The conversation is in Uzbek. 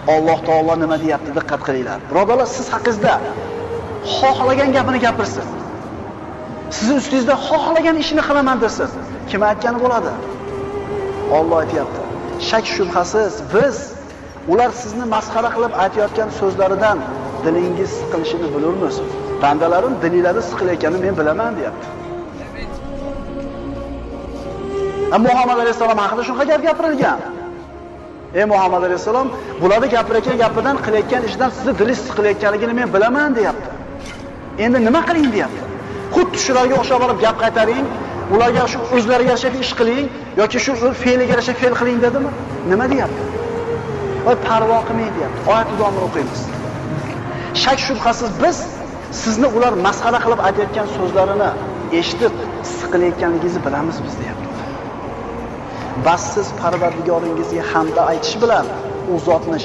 Alloh taolo nima deyapti, diqqat qilinglar. Birodarlar, siz haqingizda xohlagan gapini gapirsin. Sizni ustingizda xohlagan ishini qilaman desin. Kim aytgani bo'ladi? Alloh aytayapti. Shak shubhasiz biz ular sizni masxara qilib aytayotgan so'zlaridan dilingiz siqilishini bilurmiz. Bandalarim dilinglarni siqilayotganini men bilaman deyapti. Muhammad alayhisalom haqida shunaqa gap gapirilgan. Ey Muhammad alayhisalom, bularni gapirayotgan gapidan, qilayotgan ishidan sizni dilingiz siqilayotganligini men bilaman deyapti. Endi nima qiling deyapti. Xuddi shularga o'xshab borib gap qaytaring, ularga shu o'zlariga yarasha ish qiling yoki shu fe'liga yarasha fe'l qiling dedimi? Nima deyapti? Voy parvo qilmang deyapti. Oyatni davomini o'qiymiz. Shak shubhasiz biz sizni ular masxara qilib aytayotgan so'zlarini eshitib siqilayotganligingizni bilamiz biz deyapti. Bas siz Parvardigoringizga hamda aytish bilan u zotni